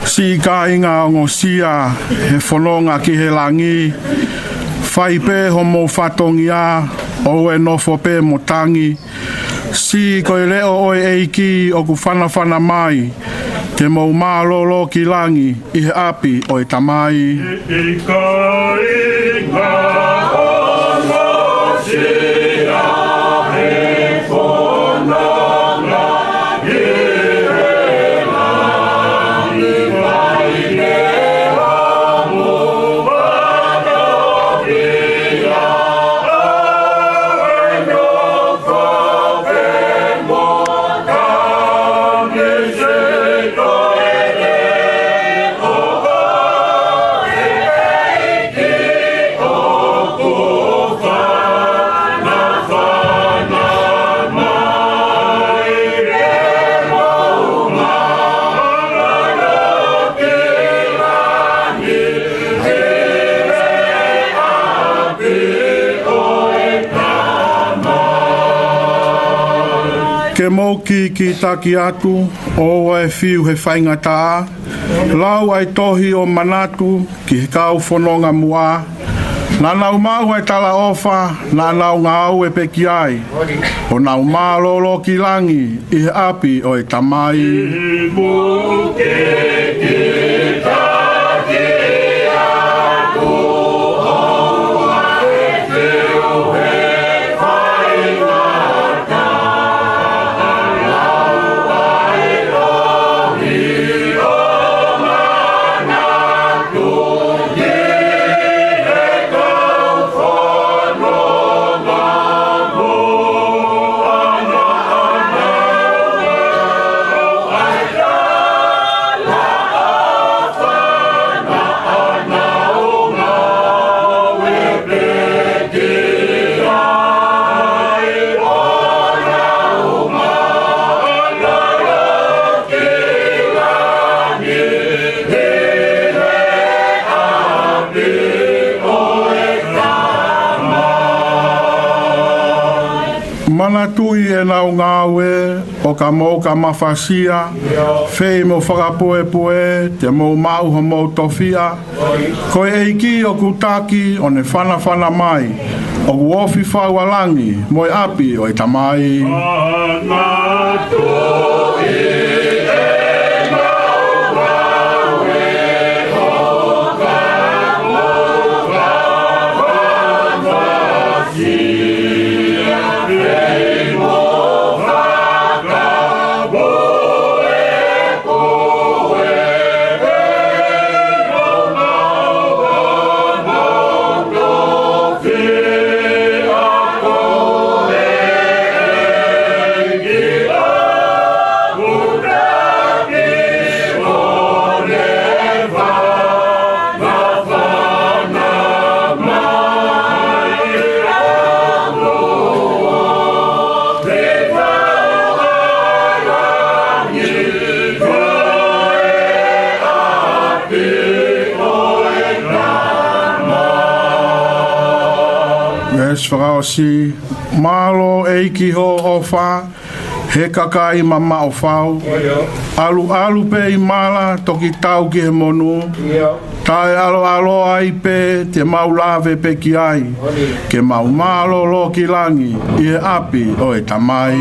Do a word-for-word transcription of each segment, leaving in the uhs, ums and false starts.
Siʻi kāinga ongosia he fononga ki he langi, fai pē homou fatongia, ʻoua ʻe nofo pē mo tangi. Siʻi ko e leʻo ʻo e ʻEiki ʻoku fanafana mai, te mou mālōlō ki langi ʻi he ʻapi ʻo e Tamai. Siʻi kāinga ongosia he fononga Ke mou kīkītaki atu, ʻoua ʻe fiu he faingataʻa, lau ʻa e tohi ʻo manatu ki he kau fononga muʻa, naʻa nau maʻu ʻa e talaʻofa, naʻa nau ngāue pē ki ai, ʻo nau mālōlō ki langi ʻi he ʻapi ʻo e Tamai. Manatuʻi ʻenau ngāue, ʻo ka mou ka mafasia, fei mo fakapuepue, te mou maʻu homou tofiʻa, ko e ʻEiki ʻoku taki ʻo ne fanafana mai, ʻoku ofi fau ʻa langi mo e ʻapi ʻo e Tamai. Veesi fakaʻosi. Mālō ʻEiki hoʻo ʻofa, he kakai mamaʻo fau. ʻAluʻalu pē ʻi mala, toki tau ki he monū. Taʻeʻaloʻalo ai pē, te mau lave pē ki ai, ke mau mālōlō ki langi ʻi he ʻapi ʻo e Tamai.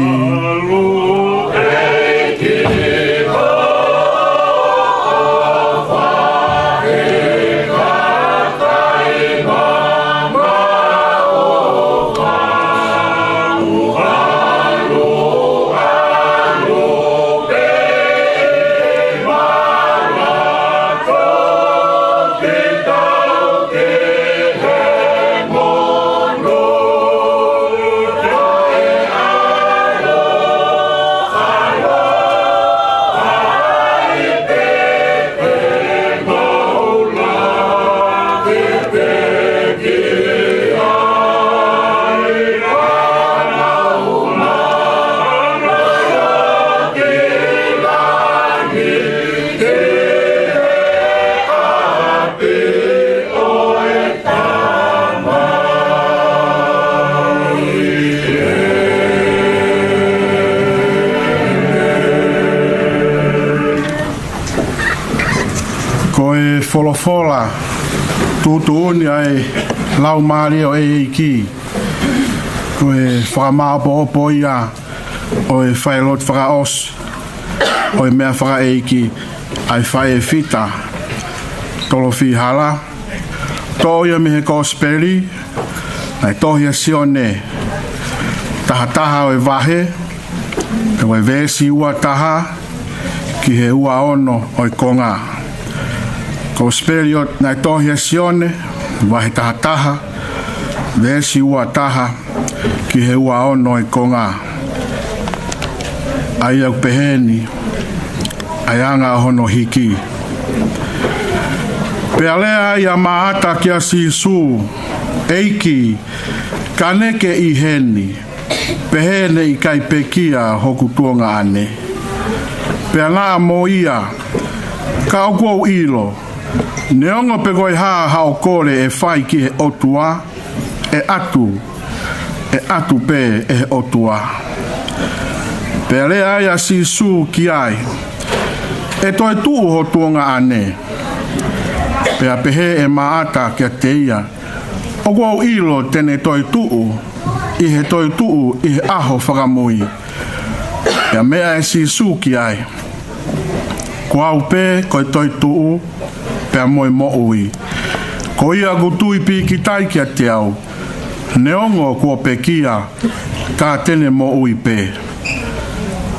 E folofola tuʻutuʻuni ʻa e Laumālie ʻo e ʻEiki, ko e fakamāʻopoʻopo ia ʻo e failotu fakaʻosi ʻo e meʻa fakaʻeiki, ʻa e faʻē Fita Tolofihala. Toʻo ia mei he Kosipeli naʻe tohi ʻe Sione, taha taha ʻo e vahe, ko e veesi ua taha ki he ua ono ʻo e konga. Kosipeli ʻo naʻe tohi ʻe Sione, vahe taha taha, veesi ua taha ki he ua ono ʻo e konga. ʻA ia ʻoku pehē ni ʻa e anga ʻo hono hiki. Pea lea ai ʻa Maʻata kia Sīsū, ʻEiki, ka ne ke ʻi heni, pehē ne ʻikai pekia hoku tuongaʻane. Pea naʻa mo ia, ka ʻoku ou ʻilo, neongo pe ko e hā haʻo kole ʻe fai ki he ʻOtua, ʻe ʻatu, ʻe ʻatu pē ʻe he ʻOtua. Pea lea ai ʻa Sīsū ki ai, ʻE toe tuʻu ho tuongaʻane. Pea pehē ʻe Maʻata kiate ia, ʻOku ou ʻilo te ne toe tuʻu ʻi he toetuʻu ʻi he ʻaho fakamui. Pea meʻa ʻe Sīsū ki ai, Ko au pē ko e toetuʻu pea mo e moʻui. Ko ia ʻoku tui pīkitai kiate au, neongo kuo pekia, ka te ne moʻui pē.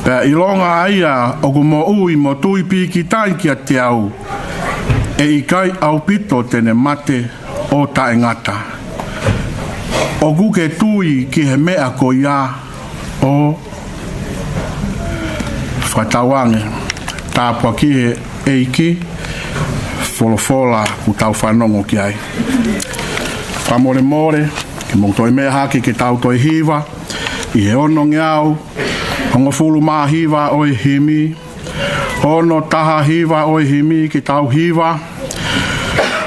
Pea ʻilonga ʻa ia ʻoku moʻui mo tui pīkitai kiate au, ʻe ʻikai ʻaupito te ne mate ʻo taʻengata. ʻOku ke tui ki he meʻa ko ia? ʻO fakatauange, tāpuaki ʻe he ʻEiki folofola kuo tau fanongo ki ai. Fakamolemole, ke mou toe meʻa hake ke tau toe hiva ʻi he onongeau hongofulu mā hiva ʻo e himi. Ono taha hiva ʻo e himi ke tau hiva.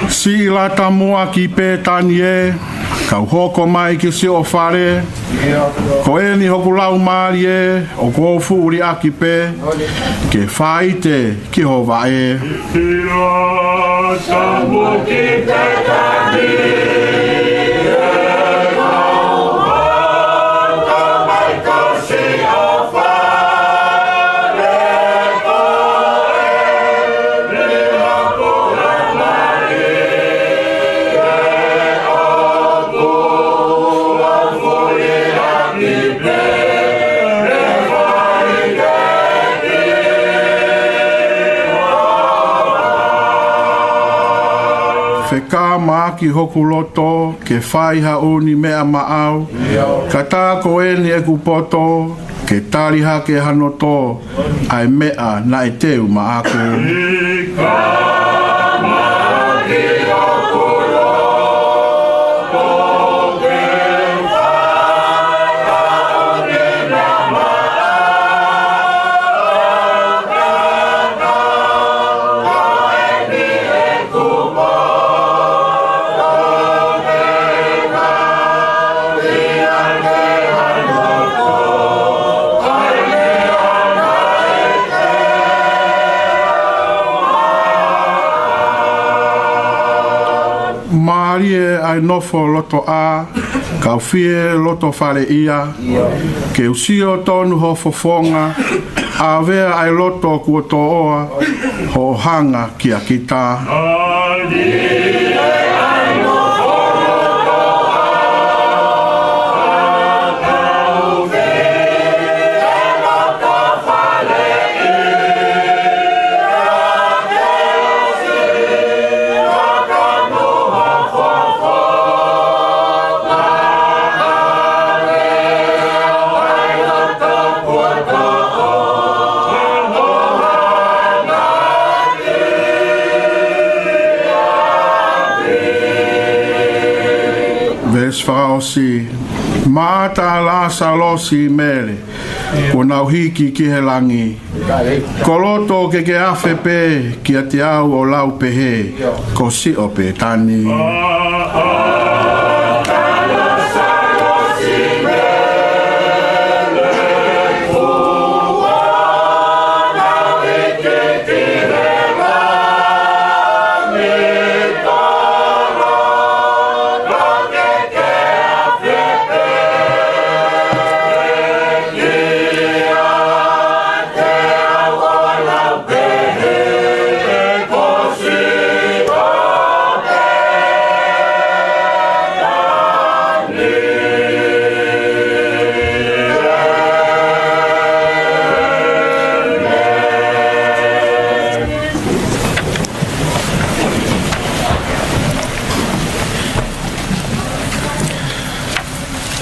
Siʻi lata muʻa ki Pētani ē, kau hoko mai ki siʻo fale. Ko eni hoku laumālie, ʻoku ou fuʻu liʻaki pē, ke faite ki ho vaʻe. Siʻi lata muʻa ki Pētani ē, kau hoko mai ki siʻo fale. Fekamaʻaki hoku loto ke fai haʻu ni meʻa maʻau, ka tā ko eni ʻeku poto, ke tali hake hano tō ʻa e meʻa naʻe teu maʻaku. Mālie ʻa e nofo loto ʻā, kau fie loto fale ia, ke u sio tonu ho fofonga, ʻa vea ʻa e loto kuo toʻoa, hoʻo hanga kia kita. Veesi fakaʻosi. Maʻata, Lāsalosi, Mele, kuo nau hiki ki he langi. Ko loto ke ke afe pē kiate au ʻo lau pehē, ko siʻo Pētani.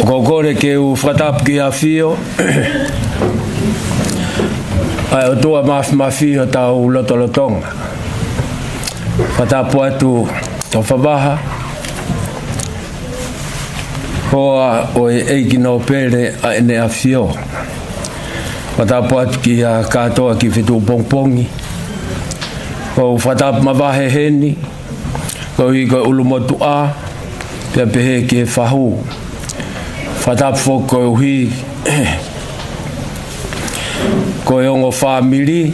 Ko e kole ke u fakatapu ki he ʻAfio ʻa e ʻOtua Māfimafi ʻo hotau lotolotonga. Fakatapu atu ʻo fakavaha hoa ʻo e ʻEiki Nōpele ʻa ʻEne ʻAfio. Fakatapu atu kia kātoa ki he fetuʻu pongipongi. ʻOku ou fakatapu mavahe heni koeʻuhi ko e ʻulumotuʻa, pea pehē ki he fahu. Fakatapu foki koeʻuhi ko e ongo fāmili,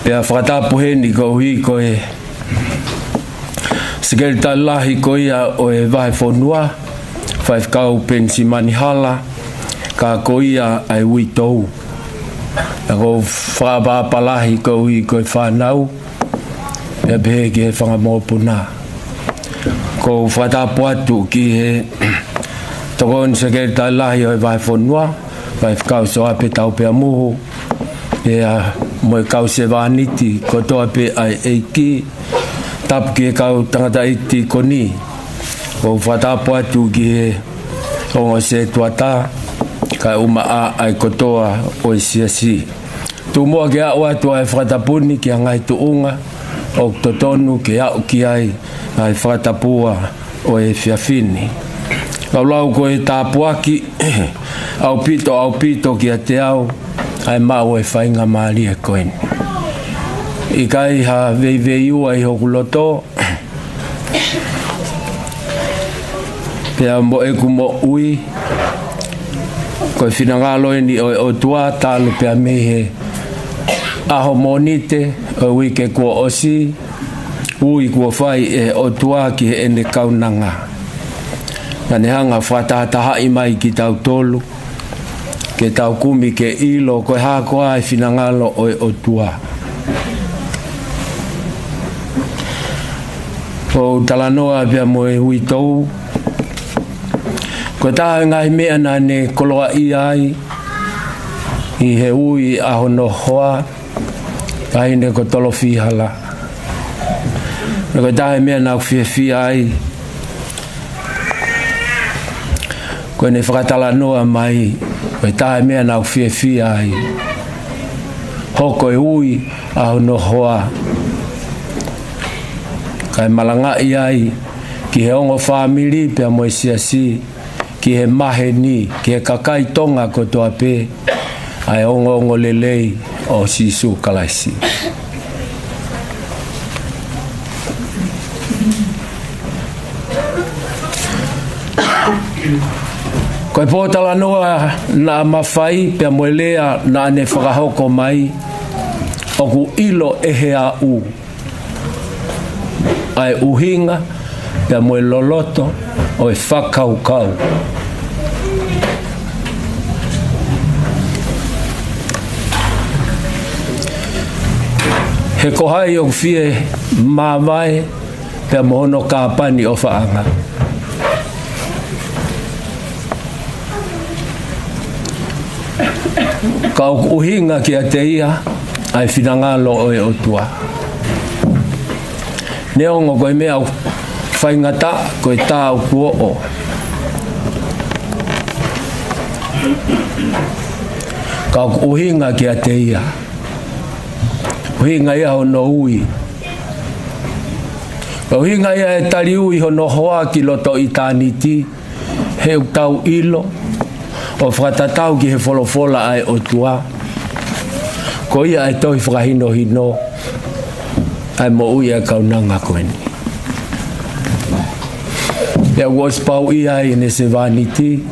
pea fakatapu heni koeʻuhi ko e Sekelitali Lahi ko ia ʻo e Vahefonua, Faifekau Penisimani Hala, ka ko ia ʻa e uitou. Pea ʻoku ou fakaʻapaʻapa lahi koeʻuhi ko e fānau, pea pehē ki he fanga mokopuna. ʻOku ou fakatapu atu ki he Tokoni Sekelitali Lahi ʻo e Vahefonua, Faifekau Soape Taupeamuhu, pea mo e kau sevāniti kotoa pē ʻa e ʻEiki, tapu ki he kau tangataʻeiki tīkoni. ʻOku ou fakatapu atu ki he ongo sētuata, kae ʻumaʻā ʻa e kotoa ʻo e siasi. Tuku muʻa ke aʻu atu ʻa e fakatapu ni ki he ngaahi tuʻunga ʻoku totonu ke aʻu ki ai ʻa e fakatapu ʻo e efiafi ni. Laulau ko e tāpuaki ʻaupito, ʻaupito kiate au ʻa e maʻu ʻo e faingamālie ko eni. ʻIkai ha veiveiua ʻi hoku loto, pea mo ʻeku moʻui, ko e finangalo eni ʻo e ʻOtua talu pea mei he ʻaho Mōnite ʻo e uike kuo ʻosi, ui kuo fai ʻe he ʻOtua ki heʻene kaunanga. Naʻa ne hanga ʻo fakatahatahaʻi mai kitautolu, ke tau kumi ke ʻilo ko e hā koā e finangalo ʻo e ʻOtua. ʻOku ou talanoa pea mo e uitou, ko e taha e ngaahi meʻa naʻa ne koloaʻia ai ʻi he ui ʻa hono hoa, taʻahine ko Tolofihala. Pea ko e taha e meʻa naʻa ku fiefia ai, ko ʻene fakatalanoa mai, ko e taha e meʻa naʻa ku fiefia ai, hoko e ui ʻa hono hoa, kae malangaʻi ai ki he ongo fāmili pea mo e siasi, ki he maheni, ki he kakai Tonga kotoa pē, ʻa e ongoongolelei ʻo Sīsū Kalaisi. Ko e pōtalanoa naʻa ma fai pea mo e lea naʻa ne fakahoko mai, ʻoku ʻilo ʻe he aʻu ʻa e ʻuhinga pea mo e loloto ʻo e fakakaukau. He ko hai ʻoku fie māvae pea mo hono kāpani ʻofaʻanga? Ka ʻoku ʻuhinga kiate ia ʻa e finangalo ʻo e ʻOtua. Neongo ko e meʻa ʻoku faingataʻa, ko e tā ʻoku oʻo, ka ʻoku ʻuhinga kiate ia. ʻUhinga ia hono ui. ʻUhinga ia e tali ui hono hoa ki loto ʻitāniti, he ʻoku tau ʻilo ʻo fakatatau ki he folofola ʻa e ʻOtua, ko ia e tohi fakahinohino ʻa e moʻui ʻa e kaunanga ko eni. Pea ʻoku ʻosi pauʻi ai ʻene sevāniti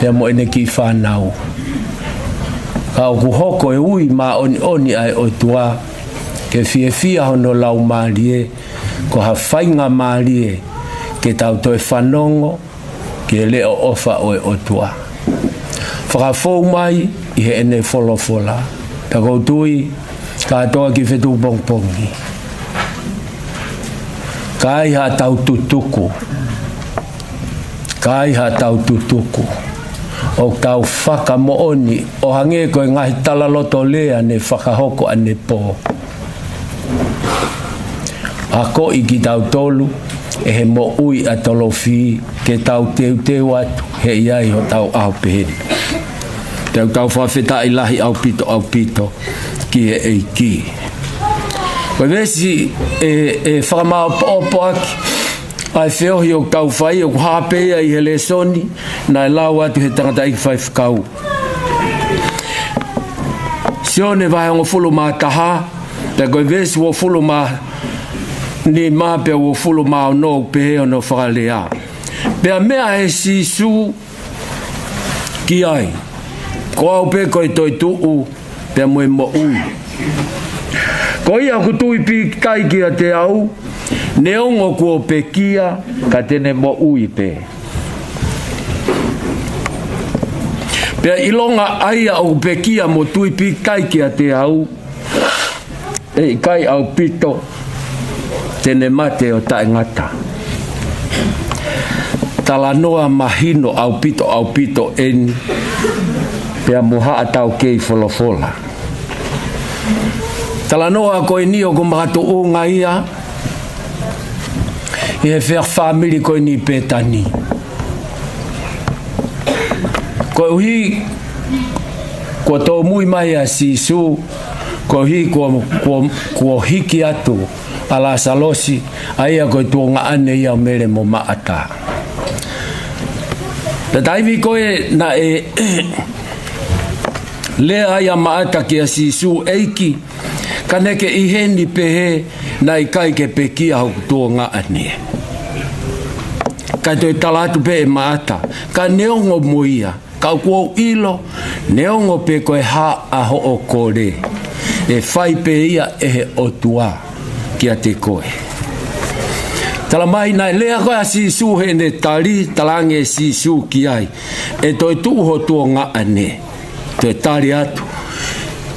pea mo ʻene kiʻi fānau. Ka ʻoku hoko e ui māʻoniʻoni ʻa e ʻOtua ke fiefia hono laumālie, ko ha faingamālie ke tau toe fanongo ki he leʻo ʻofa ʻo e ʻOtua. Fakafou mai ʻi heʻene folofola. Pea ʻoku ou tui kātoa ki he fetuʻu pongipongi, ka ai haʻatau tutuku, ka ai haʻatau tutuku, ʻoku tau fakamoʻoni ʻo hangē ko e ngaahi talaloto lea ne fakahoko ʻanepō. Akoʻi kitautolu ʻe he moʻui ʻa Tolofi ke tau teuteu atu he ʻi ai hotau ʻaho pehē ni. Te u tau fakafetaʻi lahi ʻaupito, ʻaupito ki he ʻEiki. Ko e veesi ʻe, ʻe fakamaopoopo ʻaki ʻa e feohi ʻoku tau fai, ʻoku hā pē ia ʻi he lēsoni naʻe lau atu he tangataʻeiki faifekau. Sione vahe hongofulu mā taha, pea ko e veesi uofulu mā nima pea uofulu mā ono, ʻoku pehē hono fakalea. Pea meʻa ʻe Sīsū ki ai, Ko au pē ko e toetuʻu pea mo e moʻui. Ko ia ʻoku tui pīkitai kiate au, neongo kuo pekia, ka te ne moʻui pē. Pea ʻilonga ʻa ia ʻoku pekia mo tui pīkitai kiate au, ʻe ʻikai ʻaupito te ne mate ʻo taʻengata. Talanoa mahino ʻaupito, ʻaupito eni, pea mo haʻa taukei folofola. Talanoa ko eni ʻoku makatuʻunga ia ʻi he fea fāmili ko eni Pētani. Koeʻuhi kuo tōmui mai ʻa Sīsū, koeʻuhi kuo, kuo, kuo hiki atu ʻa Lāsalosi, ʻa ia ko e tuongaʻane ia ʻo Mele mo Maʻata. Pea taimi ko ē naʻe lea ai ʻa Maʻata kia Sīsū, ʻEiki, ka ne ke ʻi heni pehē naʻe ʻikai ke pekia hoku tuongaʻane. Kae toe tala atu pē ʻe Maʻata, ka neongo mo ia, ka ʻoku ou ʻilo, neongo pe ko e hā ʻa hoʻo kole, ʻe fai pē ia ʻe he ʻOtua kiate koe. Tala mai naʻe lea ko ē ʻa Sīsū heʻene tali, talaange ʻe Sīsū ki ai, ʻE toetuʻu ho tuongaʻane. Toe tali atu,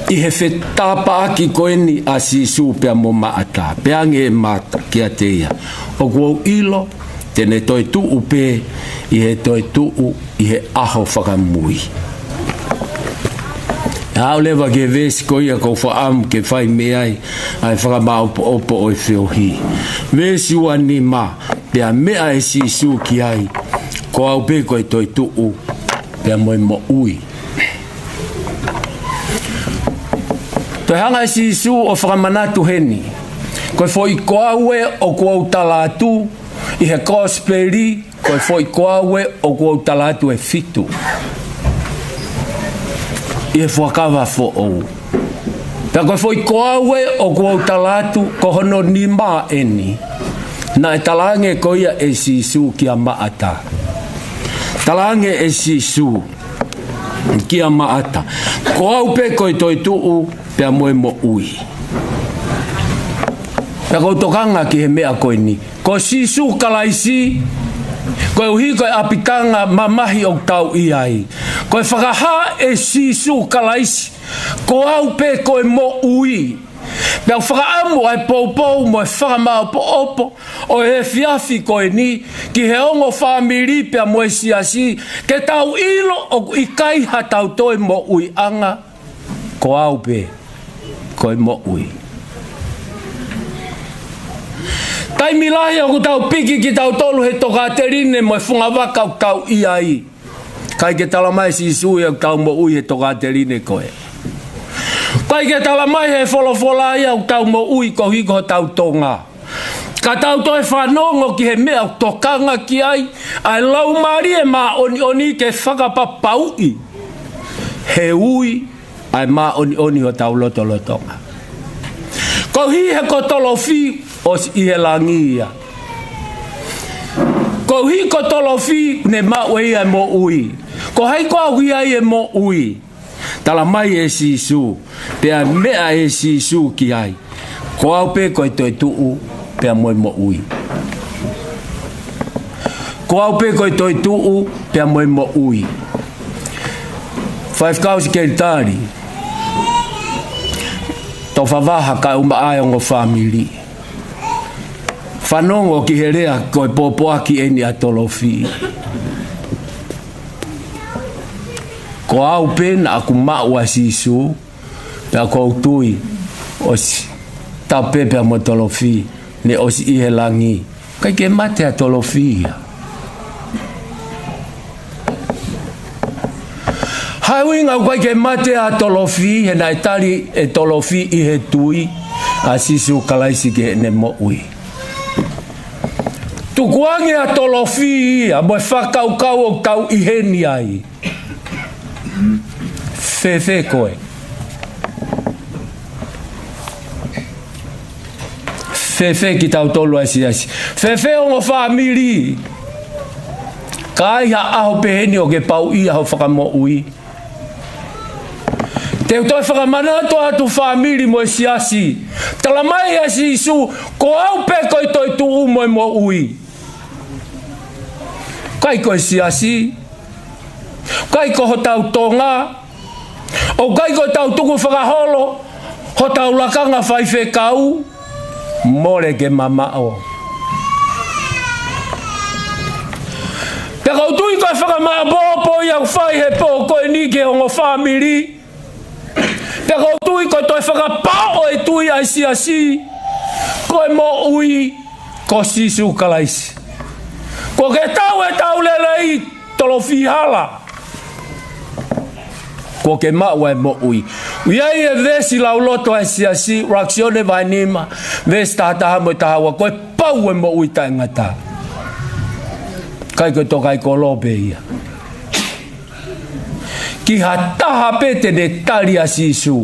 ʻi he fetāpaʻaki ko eni ʻa Sīsū pea mo Maʻata, pea ange ʻe Maʻata kiate ia, ʻOku ou ʻilo, te ne toetuʻu pē ʻi he toetuʻu ʻi he ʻaho fakamui. ʻE aʻu leva ki he veesi ko ia ʻoku ou fakaʻamu ke fai mei ai ʻa e fakamaopoopo ʻo e feohi. Veesi ua nima, pea meʻa ʻe Sīsū ki ai, Ko au pē ko e toetuʻu pea mo e moʻui. Toe hanga ʻe Sīsū ʻo fakamanatu heni, Ko e foʻi ko au ē ʻoku ou tala atu ʻi he Kosipeli, ko e foʻi ko au ē ʻoku ou tala atu ʻe fitu ʻi he Fuakava Foʻou. Pea ko e foʻi ko au ē ʻoku ou tala atu, ko hono nima eni, naʻe talaange ko ia ʻe Sīsū kia Maʻata. Talaange ʻe Sīsū kia Maʻata, Ko au pē ko e toetuʻu pea mo e moʻui. Pea ʻoku ou tokanga ki he meʻa ko eni. Ko Sīsū Kalaisi, koeʻuhi ko e ʻapitanga mamahi ʻoku tau ʻi ai. Ko e fakahā ʻe Sīsū Kalaisi, Ko au pē ko e moʻui. Pea ʻoku fakaʻamu ʻa e poupou mo e fakamaopoopo ʻo e efiafi ko eni ki he ongo fāmili pea mo e siasi, ke tau ʻilo ʻoku ʻikai haʻatau toe moʻuiʻanga, ko au pē ko e moʻui. Taimi lahi ʻoku tau piki kitautolu he tokāteline mo e fungavaka ʻoku tau ʻi ai. ʻIkai ke tala mai ʻe Sīsū ia ʻoku tau moʻui he tokāteline ko ē. ʻIkai ke tala mai ʻe he folofola ia ʻoku tau moʻui koeʻuhi ko hotau tonga. Ka tau toe fanongo ki he meʻa ʻoku tokanga ki ai ʻa e Laumālie Māʻoniʻoni ke fakapapauʻi he ui ʻa e māʻoniʻoni hotau lotolotonga. Koeʻuhi he ko Tolofi ʻosi ʻi he langi ia. Koeʻuhi ko Tolofi ne maʻu ʻe ia e moʻui. Ko hai koā ʻoku ʻi ai e moʻui? Tala mai ʻe Sīsū, pea meʻa ʻe Sīsū ki ai, Ko au pē ko e toetuʻu pea mo e moʻui. Ko au pē ko e toetuʻu pea mo e moʻui. Faifekau Sekelitali, tau fakavaha kae ʻumaʻā e ongo fāmili. Fanongo ki he lea ko e pōpoaki eni ʻa Tolofi. Ko au pē naʻa ku maʻu ʻa Sīsū, pea ʻoku ou tui ʻosi tapu pē pea mo Tolofi, ne ʻosi ʻi he langi. ʻIkai ke mate ʻa Tolofi ia. Hā e ʻuhinga ʻoku ʻikai ke mate ʻa Tolofi? He naʻe tali ʻe Tolofi ʻi he tui ʻa Sīsū Kalaisi ki heʻene moʻui. Tukuange ʻa Tolofi ia mo e fakakaukau ʻoku tau ʻi heni ai. Fēfē koe? Fēfē kitautolu ʻa e siasi? Fēfē ongo fāmili? Ka ʻi ha ʻaho pehē ni ʻoku ke pauʻi ai ho fakamoʻui, te u toe fakamanatu atu, fāmili mo e siasi. Tala mai ʻe Sīsū, ko au pē ko e toetuʻu mo e moʻui. ʻIkai ko e siasi, ʻikai ko hotau Tonga, ʻoku ʻikai ko ʻetau tukufakaholo, hotau lakanga faifekau, mole ke mamaʻo. Pea ʻoku ou tui ko e fakamāʻopoʻopo ia ʻoku fai he pō ko eni ki he ongo fāmili. Pea ʻoku ou tui ko e toe fakapā ʻo e tui ʻa e siasi, ko e moʻui ko Sīsū Kalaisi. Kuo ke tau ʻetau lelei, Tolofi, hala. Kuo ke maʻu ʻa e moʻui. ʻOku ʻi ai e veesi lauloto ʻa e siasi, ʻuluaki Sione vahe nima, veesi taha taha mo e taha ua, ko e pau e moʻui taʻengata. ʻIkai ko e tokaikolo pē ia. Ki ha taha pē te ne tali ʻa Sīsū.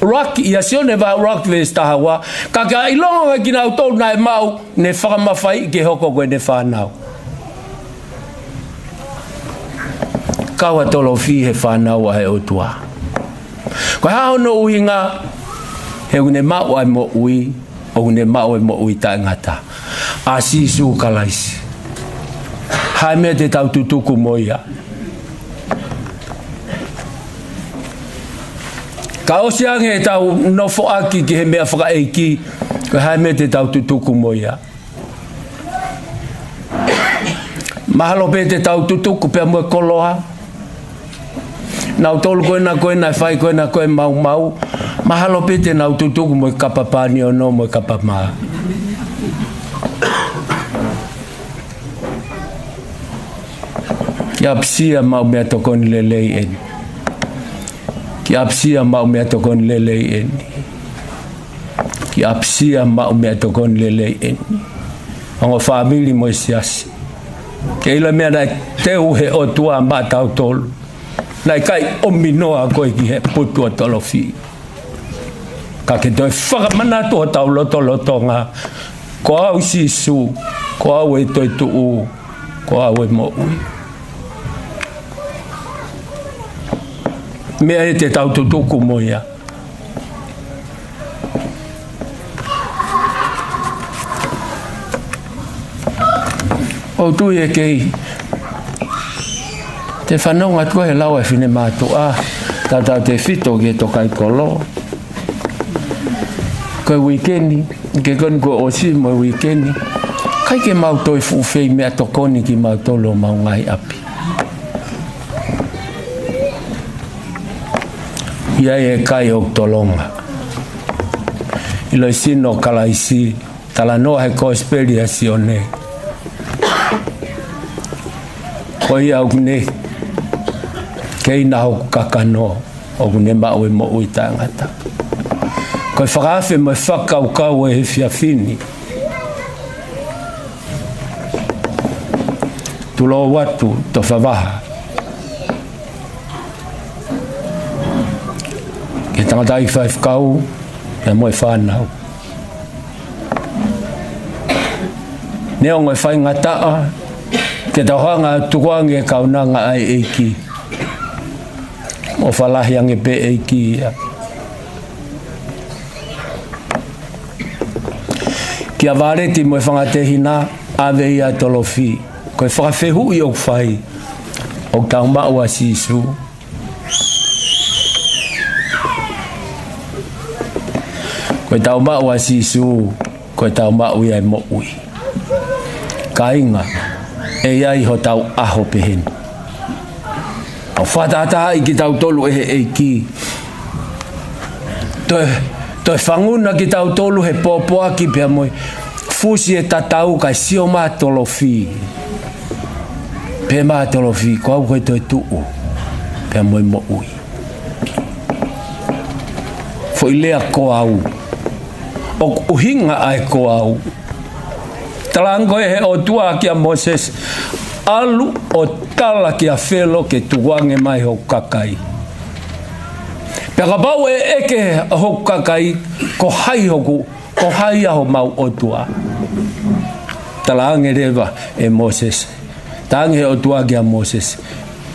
ʻUluaki, ʻia Sione vahe ʻuluaki veesi taha ua, ka ke ʻilonga ʻa kinautolu naʻe maʻu, ne fakamafaiʻi ke hoko ko ʻene fānau. Kau ʻa Tolofi he fānau ʻa e ʻOtua. Ko e hā hono ʻuhinga? He ʻoku ne maʻu ʻa e moʻui, ʻoku ne maʻu e moʻui taʻengata, ʻa Sīsū Kalaisi. Hā e meʻa te tau tutuku mo ia? Ka ʻosi ange ʻetau nofoʻaki ki he meʻa fakaʻeiki, ko e hā e meʻa te tau tutuku mo ia? Mahalo pē te tau tutuku pea mo e koloa. Nautolu ko ena ko ena ʻe fai ko ena ko e maumau. Mahalo pē te nau tutuku mo e kapa pani ono mo e kapa mā. Kiʻi ʻapisia maʻu meʻatokoni lelei eni. Kiʻi ʻapisia maʻu meʻatokoni lelei eni. Kiʻi ʻapisia maʻu meʻatokoni lelei eni. Ongo fāmili mo e siasi. Ke ʻilo e meʻa naʻe teu he ʻOtua maʻatautolu. Naʻe ʻikai ʻominoa koe ki he putu ʻo Tolofi. Ka ke toe fakamanatu hotau lotolotonga. Ko au Sīsū, ko au e toetuʻu, ko au e moʻui. Meʻa ia te tau tutuku mo ia. ʻOku ou tui ʻe kei te fanongo atu he lau ʻa e finemātuʻa, tautautefito ki he tokaikolo. Ko e uike ni, ke koni kuo ʻosi mo e uike ni. ʻIkai ke mau toe fuʻu fai meʻatokoni kimautolu ʻo mau ngaahi ʻapi. ʻI ai e kakai ʻoku tolonga. ʻIlo e sino ʻo Kalaisi, talanoa he Kosipeli ʻa Sione. Ko ia ʻoku ne keina hoku kakano, ʻoku ne maʻu e moʻui taʻengata. Ko e fakaafe mo e fakakaukau ʻo e efiafi ni. Tulou atu, Tofavaha. Ki he tangataʻeiki faifekau, pea mo e fānau. Neongo e faingataʻa, ke tau hanga ʻo tukuange e kaunanga ʻa e ʻEiki. ʻOfa lahi ange pē ʻEiki ia. Kia Valeti mo e fanga tehina, ʻave ia ʻa Tolofi. Ko e fakafehuʻi ʻoku fai, ʻoku tau maʻu ʻa Sīsū? Ko ʻetau maʻu ʻa Sīsū, ko ʻetau maʻu ia e moʻui. Kāinga, ʻe ʻi ai hotau ʻaho pehē ni. ʻOku fakatahatahaʻi kitautolu ʻe he ʻEiki. Toe, toe fanguna kitautolu he pōpoaki pea mo e pusi e tatau kae sio mai Tolofi. Pehē mai Tolofi, ko au ko e toetuʻu pea mo e moʻui. Foʻi lea ko au. ʻOku ʻuhinga ʻa e ko au. Talaange ko ē he ʻOtua kia Mōsese, ʻalu ʻo tala kia Felo ke tukuange mai hoku kakai. Pea kapau ʻe ʻeke hoku kakai, ko hai hoku, ko hai ia homau ʻOtua? Talaange leva ʻe Mōsese. Talaange he ʻOtua kia Mōsese,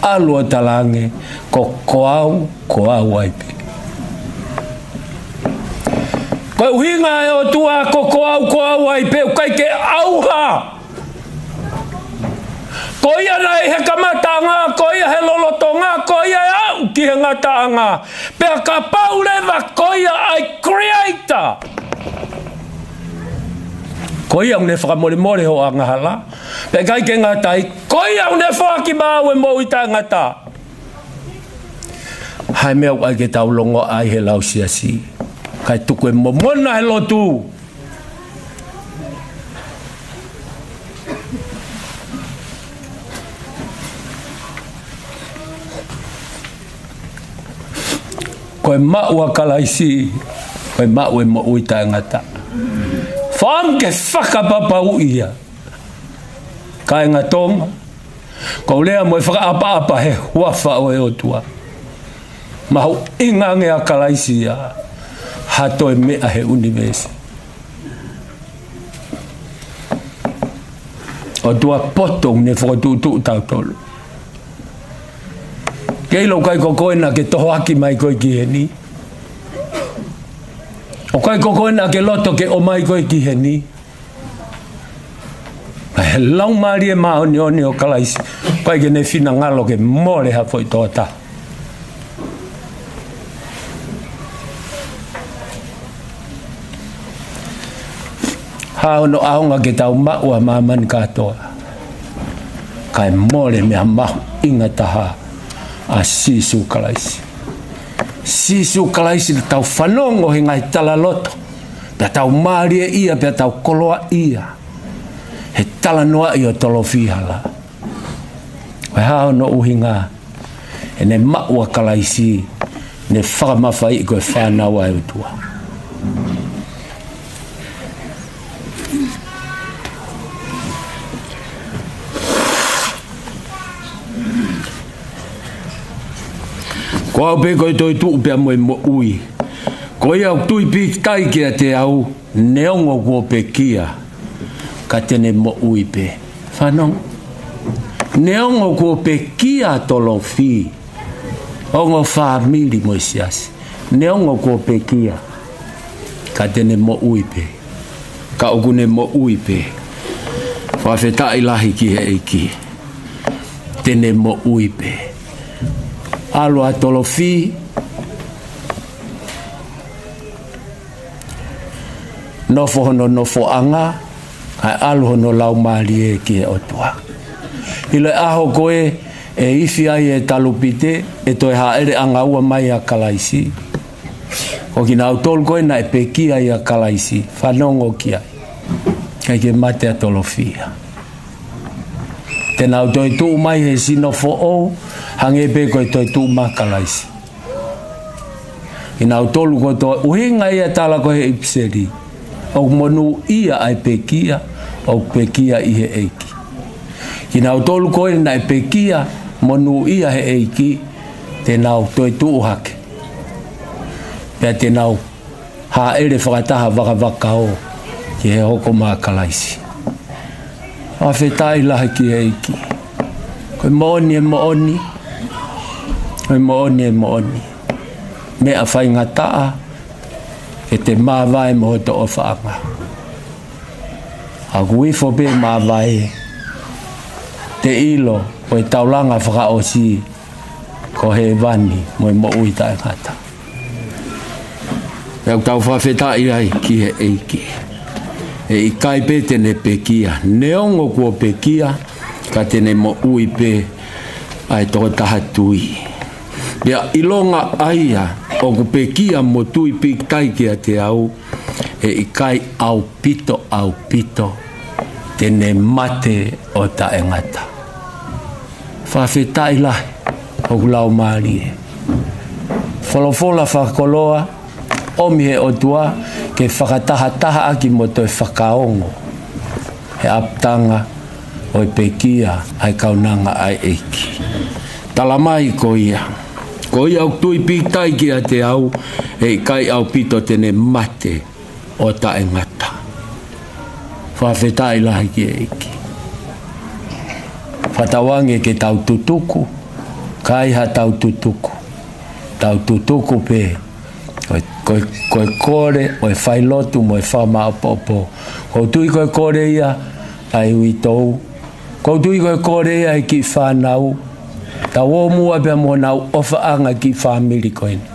ʻalu ʻo talaange, ko, ko au, ko au ai pē. Ko e ʻuhinga ʻa e ʻOtua ko, ko au, ko au ai pē, ʻoku ʻikai ke ʻauha. Ko ia naʻe ʻi he kamataʻanga, ko ia he lolotonga, ko ia ʻe aʻu ki he ngataʻanga. Pea kapau leva ko ia ʻa e creator, ko ia ʻoku ne fakamolemole hoʻo angahala. Pea ʻikai ke ngata ai, ko ia ʻoku ne foaki maʻau e moʻui taʻengata. Hai meʻa ʻoku ʻai ke tau longoaʻa ai he lau siasi. Kae tuku e momona he lotu. Ko e maʻu ʻa Kalaisi, ko e maʻu e moʻui taʻengata. Fakaʻamu ke fakapapauʻi ia. Kāinga Tonga, ko u lea mo e fakaʻapaʻapa he huafa ʻo e ʻOtua. Mahuʻinga ange ʻa Kalaisi ia ha toe meʻa he ʻunivēsi. ʻOtua poto ne fokotuʻutuʻu tautolu. Ke ʻilo ʻoku ʻikai ko koe naʻa ke tohoaki mai koe ki heni. ʻOku ʻikai ko koe naʻa ke loto ke ʻomai koe ki heni. He Laumālie Māʻoniʻoni ʻo Kalaisi, ʻoku ʻikai ke ne finangalo ke mole ha foʻi tokotaha. Hā hono ʻaonga ke tau maʻu ʻa māmani kātoa, kae mole mei he mahuʻinga taha ʻa Sīsū Kalaisi. Sīsū Kalaisi, tau fanongo he ngaahi talaloto, pea tau mālieʻia, pea tau koloaʻia he talanoaʻi ʻo Tolofihala. Ko e hā hono ʻuhinga? He ne maʻu ʻa Kalaisi, ne fakamafaiʻi ko e fānau ʻa e ʻOtua. Ko au pē ko e toetuʻu pea mo e moʻui. Ko ia ʻoku tui pīkitai kiate au, neongo kuo pekia, ka te ne moʻui pē. Fanongo. Neongo kuo pekia Tolofi, ongo fāmili mo e siasi. Neongo kuo pekia, ka te ne moʻui pē. Ka ʻoku ne moʻui pē. Fakafetaʻi lahi ki he ʻEiki. Te ne moʻui pē. ʻAlu ʻa Tolofi, nofo hono nofoʻanga, kae ʻalu hono laumālie ki he ʻOtua. ʻIlo e ʻaho ko ē ʻe ifi ai e talupite, ʻe toe hāʻele ʻanga ua mai ʻa Kalaisi. Ko kinautolu ko ē naʻe pekia ʻia Kalaisi, fanongo ki ai. ʻIkai ke mate ʻa Tolofi ia. Te nau toetuʻu mai he sino foʻou, hangē pē ko e toetuʻu mai ʻa Kalaisi. Kinautolu kotoa, ʻuhinga ia tala ko ē he ʻipiseli, ʻoku monūʻia ʻa e pekia, ʻoku pekia ʻi he ʻEiki. Kinautolu ko ē naʻe pekia, monūʻia he ʻEiki, te nau toetuʻu hake. Pea te nau hāʻele fakataha vakavakao ki he hoko mai ʻa Kalaisi. Fakafetaʻi lahi ki he ʻEiki. Ko e moʻoni e moʻoni. Ko e moʻoni e moʻoni. Meʻa faingataʻa ke te māvae mo hoto ʻofaʻanga. ʻOku ifo pē māvae, te ʻilo ko e taulanga fakaʻosi ko hēvani mo e moʻui taʻengata. Pea ʻoku tau fakafetaʻi ai ki he ʻEiki. ʻE ʻikai pē te ne pekia, neongo kuo pekia, ka te ne moʻui pē ʻa e tokotaha tui. Pea ʻilonga ʻa ia ʻoku pekia mo tui pīkitai kiate au, ʻe ʻikai ʻaupito, ʻaupito te ne mate ʻo taʻengata. Fakafetaʻi lahi, hoku laumālie. Folofola fakakoloa, ʻomi he ʻOtua ke fakatahatahaʻaki mo toe fakaongo he ʻapitanga ʻo e pekia ʻa e kaunanga ʻa e ʻEiki. Tala mai ko ia, ko ia ʻoku tui pīkitai kiate au, ʻe ʻikai ʻaupito te ne mate ʻo taʻengata. Fakafetaʻi lahi ki he ʻEiki. Fakatauange ke tau tutuku, ʻikai ha tau tutuku. Tau tutuku pē, ko e, ko e, ko e kole ʻo e failotu mo e fakamāʻopoʻopo. ʻOku ou tui ko e kole ia ʻa e uitou. ʻOku ou tui ko e kole ia ʻa e kiʻi fānau. Tau ō muʻa pea mo honau ʻofaʻanga kiʻi fāmili ko eni.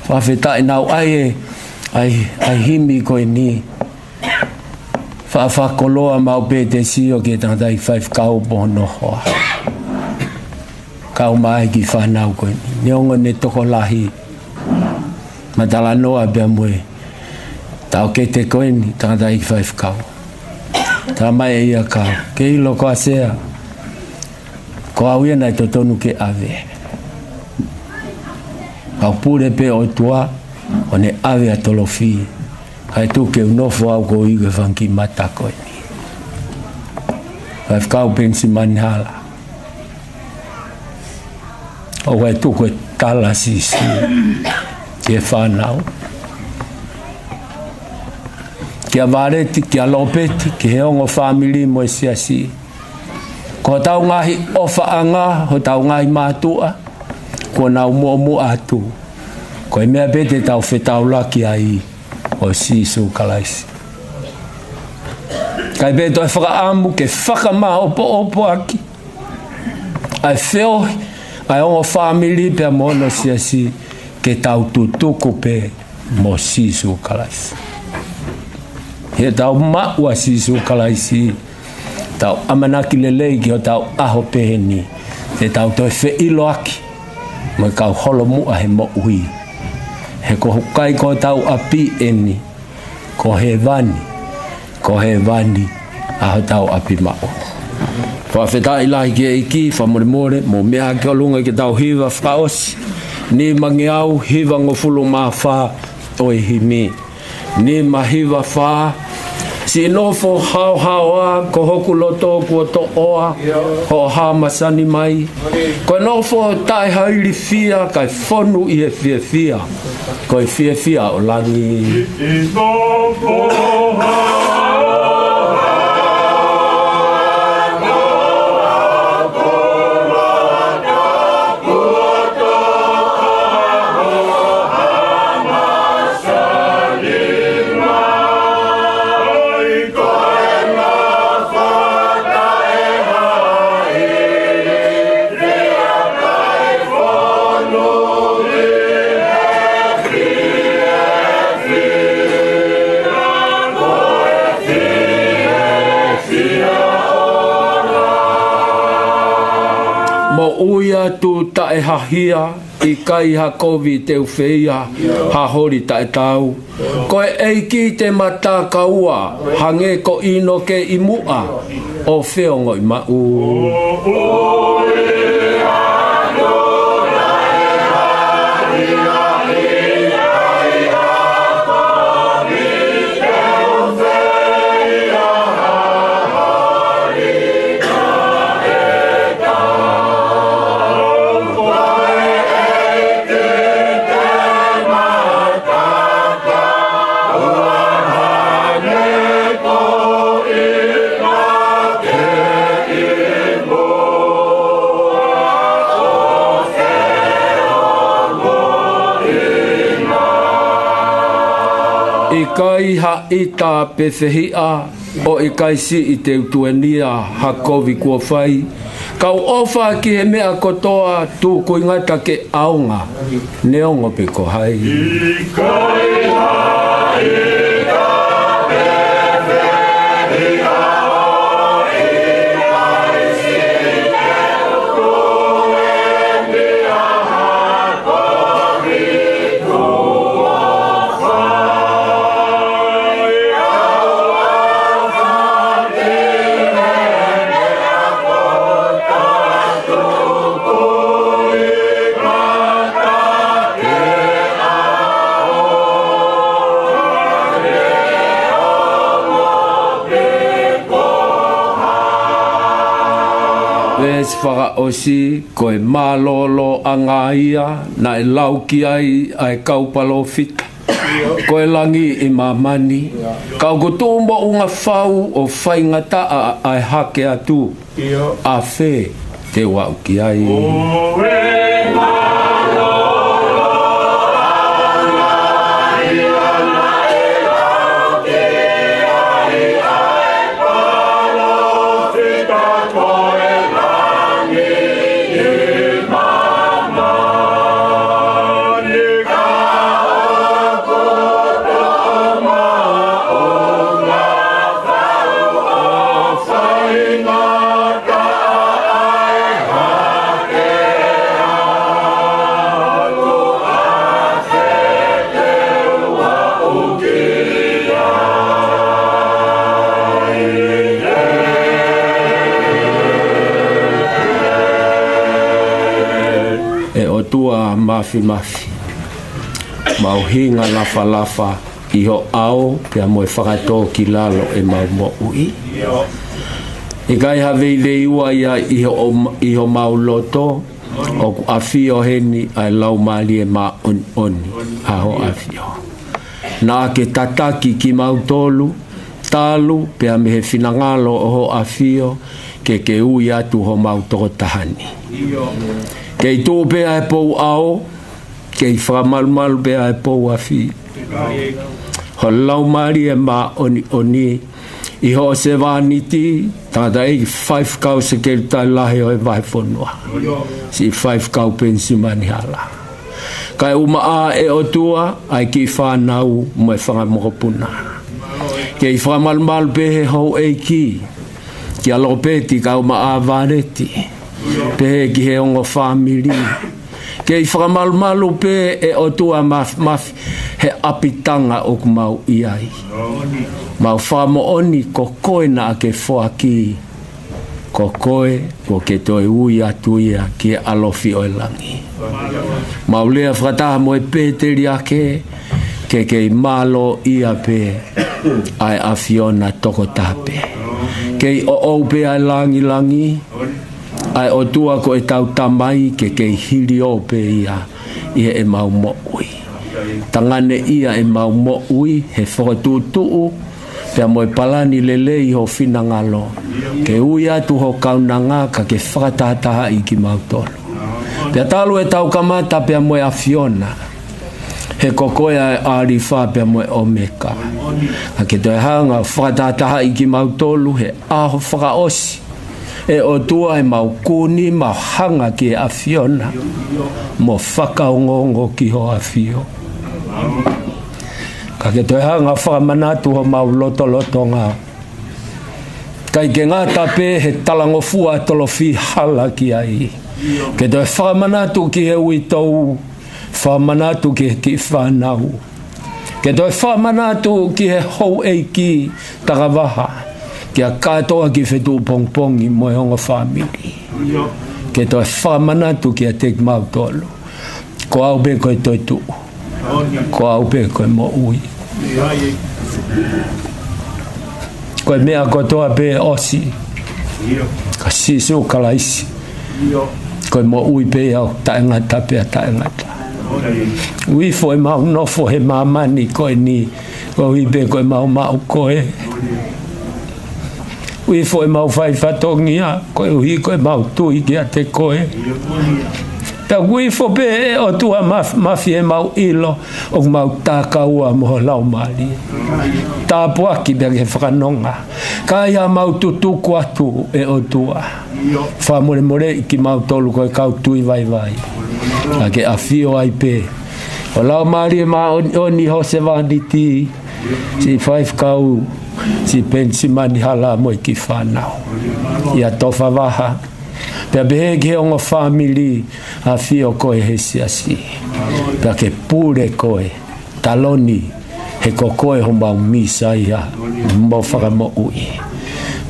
Fakafetaʻi, naʻu ʻai e, ʻai, ʻai himi ko eni. Faʻa fakakoloa maʻu pē te sio ki he tangataʻeiki faifekau mo hono hoa. Kau mai ki he fānau ko eni. Neongo ʻene tokolahi. Mou talanoa pea mo e taʻokete ko eni, tangataʻeiki faifekau. Tala mai ʻe ia kia au, ke ʻilo ko Sea, ko au ia naʻe totonu ke ʻave. Kau pule pē ʻOtua, ʻo ne ʻave ʻa Tolofi. Kae tuku ke u nofo au ko ia ki he fanga kiʻi mata ko eni. Faifekau Penisimani Hala. ʻOku ʻi ai e tuku e tala siʻisiʻi ki he fānau. Kia Valeti, kia Lopeti, ki he ongo fāmili mo e siasi. Ko hotau ngaahi ʻofaʻanga, hotau ngaahi mātuʻa, kuo nau muʻomuʻa atu. Ko e meʻa pē te tau fetaulaki ai, ʻo Sīsū Kalaisi. ʻIkai pē toe fakaʻamu ke fakamāʻopoʻopo ʻaki ʻa e feohi ʻa e ongo fāmili pea mo hono siasi, ke tau tutuku pē mo Sīsū Kalaisi. He tau maʻu ʻa Sīsū Kalaisi, tau ʻamanaki lelei ki hotau ʻaho pehē ni, te tau toe feʻiloaki mo e kau holomuʻa he moʻui. He ʻoku ʻikai ko hotau ʻapi eni, ko hēvani, ko hēvani ʻa hotau ʻapi maʻu. Fakafetaʻi lahi ki he ʻEiki, fakamolemole, mou meʻa ki ʻolunga ke tau hiva fakaʻosi. Nimangeau hivangofulu mā fā ʻo e himi. Nima hiva fā. Siʻi nofo haohaoa, ko hoku loto kuo toʻoa, hoʻo hā masani mai. Ko e nofo taʻehailifia, kae fonu ʻi he fiefia. Ko e fiefia ʻo langi. Moʻui atu taʻehahia, ʻikai ha kovi te u feia, ha holi taʻetau. Ko e ʻEiki te ma takaua, hangē ko ʻInoke ʻi muʻa, ʻo feongoʻi maʻu. ʻIkai ha ʻita pe fehiʻa, ʻo ʻikai siʻi te u tuenia ha kovi kuo fai. Kau ʻofa ki he meʻa kotoa, tuku ʻi ngata ke ʻaonga, neongo pe ko hai. Fakaʻosi, ko e mālōlōʻanga ia naʻe lau ki ai ʻa e kau palōfita. Ko e langi ʻi māmani, ka ʻoku tuʻu moʻunga fau ʻo faingataʻa ʻa e hake atu. ʻAfē te u aʻu ki ai? ʻE ʻOtua Mafimafi, mau hinga lafalafa ʻi ho ʻao pea mo e fakatōkilalo ʻemau moʻui. ʻIkai ha veiveiua ia ʻi ho, ʻi homau loto, ʻoku ʻafio heni ʻa e Laumālie Māʻoniʻoni ʻa ho ʻAfio. Naʻa ke tataki kimautolu, talu pea mei he finangalo ʻo ho ʻAfio, ke ke ui atu homau tokotaha ni. Kei tuʻu pē ʻa e pou ʻao, kei fakamalumalu pē ʻa e pou afi. Ho Laumālie Māʻoniʻoni, ʻi hoʻo sevāniti, tangataʻeiki faifekau sekelitali lahi ʻo e vahefonua, siʻi faifekau Penisimani Hala, kae ʻumaʻā ʻe ʻOtua ʻa e kiʻi fānau mo e fanga mokopuna. Kei fakamalumalu pē he houʻeiki, kia Lopeti kae ʻumaʻā Valeti, pehē ki he ongo fāmili. Kei fakamalumalu pē ʻe ʻOtua Mafimafi he ʻapitanga ʻoku mau ʻi ai. Mau fakamoʻoni ko koe naʻa ke foaki, ko koe kuo ke toe ui atu ia ki he ʻalofi ʻo e langi. Mau lea fakataha mo e pēteliake, ke kei mālōʻia pē ʻa e ʻAfiona tokotaha pē. Kei ʻoʻou pē ʻa e langilangi, ʻa e ʻOtua ko ʻetau Tamai, ke kei hiliō pē ia ʻi heʻemau moʻui. Tanganeʻia ʻemau moʻui he fokotuʻutuʻu pea mo e palani lelei ho finangalo, ke ui atu ho kaunanga ka ke fakatahatahaʻi kimautolu. Pea talu ʻetau kamata pea mo e ʻAfiona, he ko koe ʻa e ʻĀlifa pea mo e ʻOmeka. Ka ke toe hanga ʻo fakatahatahaʻi kimautolu he ʻaho fakaʻosi, ʻe ʻOtua, ʻemau kuni, mau hanga ki he ʻAfiona mo fakaongoongo ki ho ʻAfio. Ka ke toe hanga ʻo fakamanatu homau lotolotonga, ʻikai ke ngata pē he talangofua tolofi hala ki ai. Ke toe fakamanatu ki he uitou, fakamanatu ki he kiʻi fānau. Ke toe fakamanatu ki he houʻeiki takavaha, kia kātoa ki fetuʻu pongipongi mo e ongo fāmili. Ke toe fakamanatu kiate kimautolu, ko au pē ko e toetuʻu, ko au pē ko e moʻui. Ko e meʻa kotoa pē ʻosi, ka Sīsū Kalaisi, ko e moʻui pē ia ʻo taʻengata pea taʻengata. ʻOku ʻi ai ʻemau nofo he māmani ko eni, koeʻuhi pē ko ʻemau maʻu koe. ʻOku ʻi ai ʻemau fai fatongia, koeʻuhi ko ʻemau tui kiate koe. Pea ʻoku ʻi ai pē ʻe ʻOtua Maf-, Mafimafi ʻemau ʻilo, ʻoku mau takaua mo ho Laumālie. Tāpuaki pea ke fakanonga. Ka ʻi ai haʻamau tutuku atu ʻe ʻOtua, fakamolemoleʻi kimautolu ko e kau tui vaivai. Ka ke ʻafio ai pē ho Laumālie Māʻoniʻoni ho sevāniti, siʻi faifekau, siʻi Penisimani Hala mo e kiʻi fānau. ʻIa Tofavaha, pea pehē ki he ongo fāmili, ʻafio koe he siasi. Pea ke pule koe, taloni, he ko koe homau Mīsaia mo Fakamoʻui.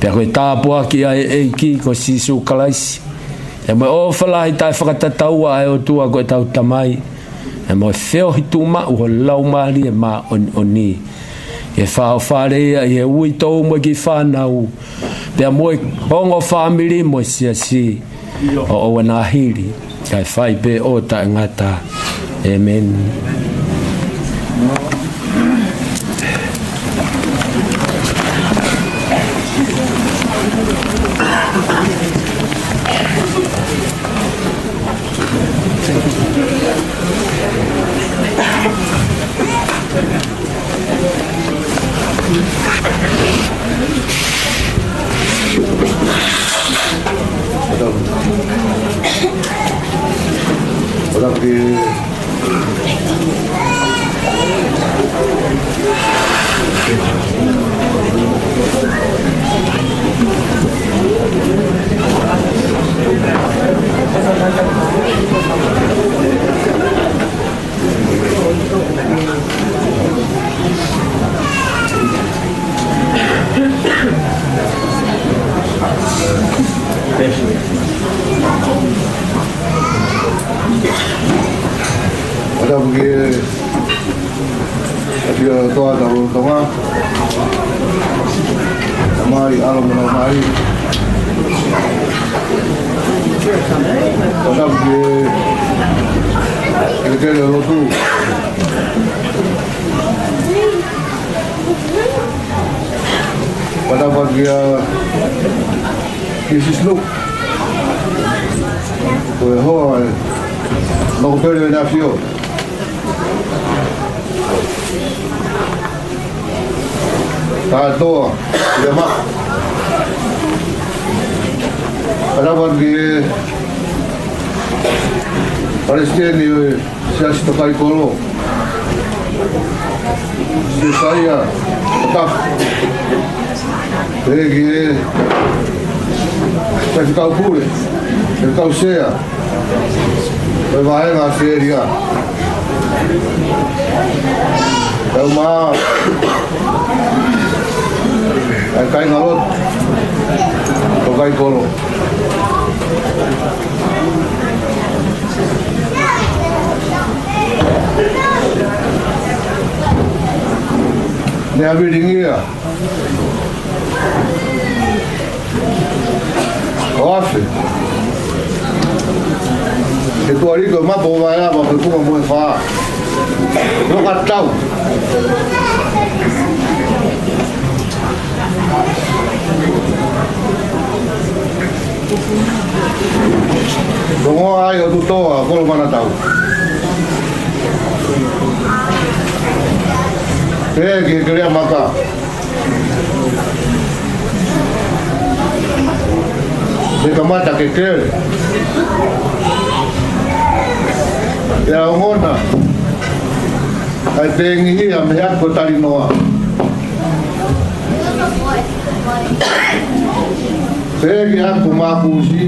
Pea ko e tāpuaki ʻa e ʻEiki ko Sīsū Kalaisi, pea mo e ʻofa lahi taʻefakatataua ʻa e ʻOtua ko ʻetau Tamai, pea mo e feohi tuʻumaʻu ho Laumālie Māʻoniʻoni, ke fakaʻofa lelei ia ʻi he uitou mo e kiʻi fānau, pea mo e ongo fāmili mo e siasi, ʻo ʻoua naʻa hili, kae fai pē ʻo taʻengata. ʻĒmeni. Ora, porque Ati a toa ta o tonga. Mai, alo mo mai. Ora, porque Kele kele lotu. Pata pakia Missus Luke. Ko e hoa, ē. Nō ko Pele na fio. Kātoa, ia ma. Pata pakia Palesiteni, ē. Siasi Takaikolo. Siasia Takafu. Pehē ki he Faifekau Pule, Faifekau Sea, ʻo e Vahenga Australia. Tau mā, ʻa e kāingalotu Takaikolo. Ne a vilingia. ʻOfa. Ke tuari ko mapo vai ava pe kuma mo e fā. Loka tau. Rongo ai ʻo tutoa, kolo mana tau. Pehē ki he Keleʻa Maka. Te kamata ke kele. Te a ongona. ʻAi pengihia mei he ako talinoa. Pehē ki he ako makusi.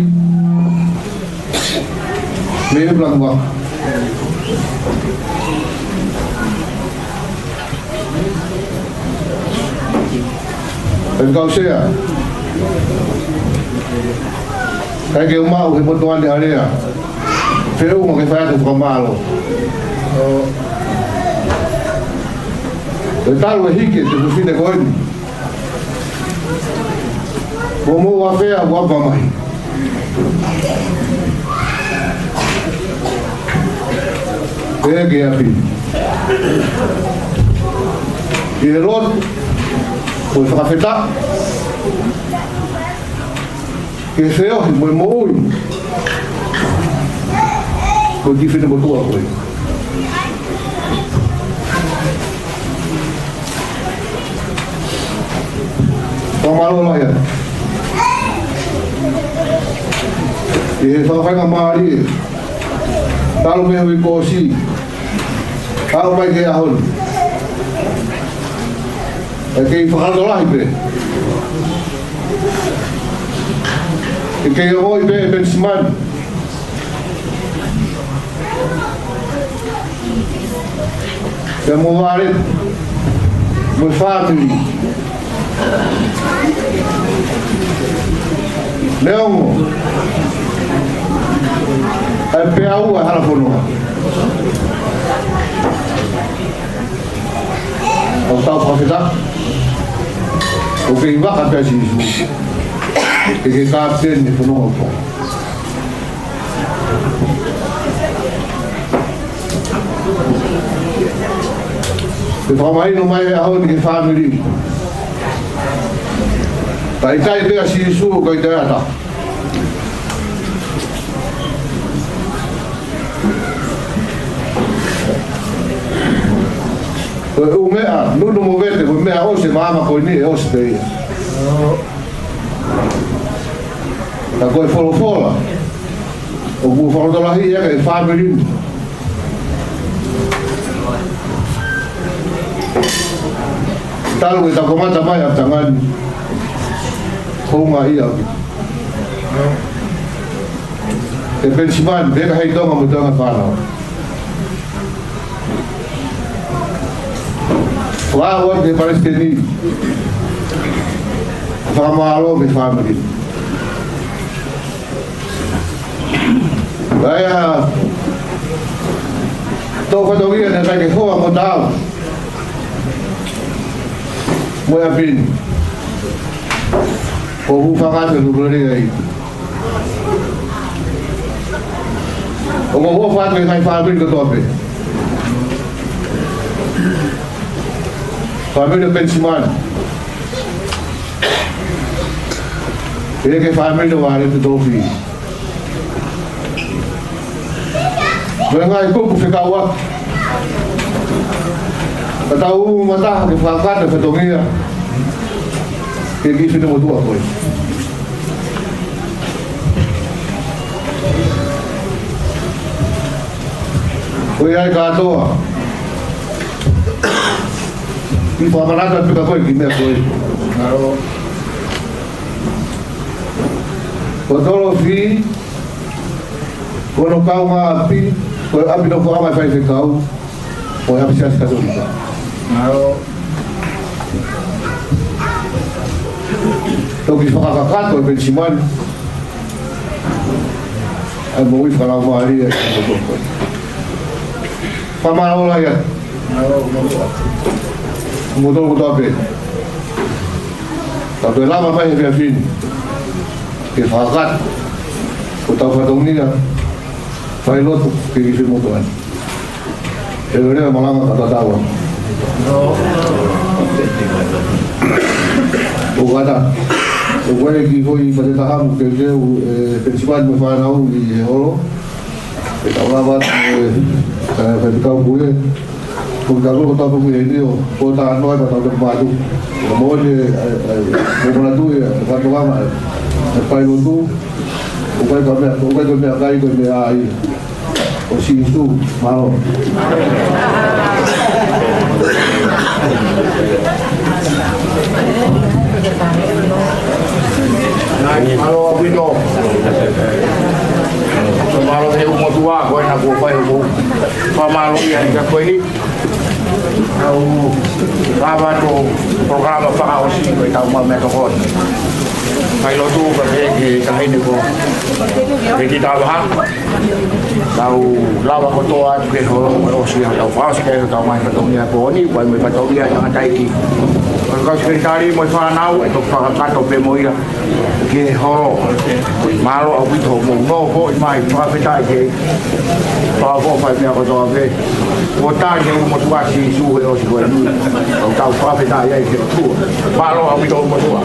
Mei he ʻuluaki. Faifekau Sea. ʻIkai ke u maʻu he motuʻa ni ʻa Lea. Feʻunga ke fai atu fakamālō. ʻE talu e hiki e fefine ko eni. Ko mo wa fea wa pa mai. Pehē ki he ʻapi. Ki he lotu, ko e fakafetaʻi. Ke feohi mo e moʻui. Ko e kiʻi fefine motuʻa ko ē. Fakamālō lahi atu. ʻI he fakafaingamālie. Talu mei he uike kuo ʻosi. Aʻu mai ki he ʻaho ni. ʻE kei fakatolahi pē. ʻE kei ongoʻi pē ʻe Penisimani. Pea mo Vale. Mo e fāmili. Neongo. ʻAi pē ʻa e hala fononga. ʻOku tau fakafetaʻi. ʻOku kei vaka pē ʻa Sīsū. ʻE kei kapiteni e fononga ʻo e pō. Ke fakamahino mai he ʻaho ni ki he fāmili. Talitali pē ʻa Sīsū, ʻikai toe ʻi ai ha taha. Ko e ʻū meʻa, nunu mo vete, ko e meʻa ʻosi ʻa e maama ko eni, ʻe ʻosi pē ia. Ka ko e folofola ʻoku fakalotolahiʻi ʻaki e fāmili ni. Talu ʻetau kamata mai ʻa e tangata ni, houngaʻia ʻaupito. ʻE Penisimani, pea ka hei Tonga mo Tonga fānau. Fakaʻau atu ki he palesiteni. Fakamālō ki he fāmili. Kae ʻai ha toʻo fatongia naʻe ʻikai ke hoa mo taau mo e ʻapi ni. Ko e hūfanga atu e lulele ai. ʻOku ou ʻofa atu ki he ngaahi fāmili kotoa pē. Fāmili ʻo Penisimani. Pea ki he fāmili ʻo Vale Tutofi. Mo e ngaahi kupu fekauʻaki. Ka tau ō mai ʻo fakakakato e fatongia ki he kiʻi finemotuʻa ko ē. Ko ia ai kātoa. Kiʻi fakamanatu pē ka ko e kiʻi meʻa ko ē. Ko Tolofi, ko hono kaungāʻapi, ko e ʻapi nofoʻanga e faifekau, ko e ʻapi Siasi Katolika. Toki fakakakato ʻe Penisimani ʻa e moʻui fakalaumālie ʻa e motuʻa ko ē. Fakamālō lahi atu. Mo tau kotoa pē. Tau toe lava mai he efiafi ni ke fakakakato hotau fatongia failotu ki he kiʻi finemotuʻa ni. Leveleva e malanga ka tatau ange. ʻOku ʻata. ʻOku ʻi ai e kiʻi foʻi pate taha mo e keu ʻe Penisimani mo e fānau ʻi he holo. Ke tau lava atu, ē, ē, faifekau pule. Ko e kau ko tau pule ni ʻo, ko e talanoa ʻa e tau te matu. Ko e moʻoni, ē, ē, ē, ko e manatu ia, ko e fānau ʻa e, ē, failotu. ʻOku ʻikai ko e meʻa, ʻoku ʻikai ko e meʻakai, ko e meʻa ai. Ko Sīsū, mālō. Mālō ʻaupito. Mālō ki he ʻū motuʻa ko ena kuo fai hoku fakamālō ia ʻi he ko eni. Tau lava atu e polokalama fakaʻosi ko e tau mau meʻatokoni. Failotu ka pehē ki he taʻahine ko Peki Tavaha. Tau lava kotoa atu ke holo mo ʻosi ʻa e tau fakaʻosi ki he tau ngaahi fatongia ko eni, ʻoku ʻi ai mo e fatongia ʻa e tangataʻeiki. Ko e kau sekelitali mo e fānau, ʻe toki fakakakato pē mo ia ki he holo. Mālō ʻaupito hoʻomou nofo mai, fakafetaʻi ki he Pea ʻoku fai meʻa kotoa pē. Kuo tali ʻe he ʻū motuʻa ʻa Sīsū he ʻosi ko eni. Tau fakafetaʻi ai ki he ʻOtua. Mālō ʻaupito ʻū motuʻa.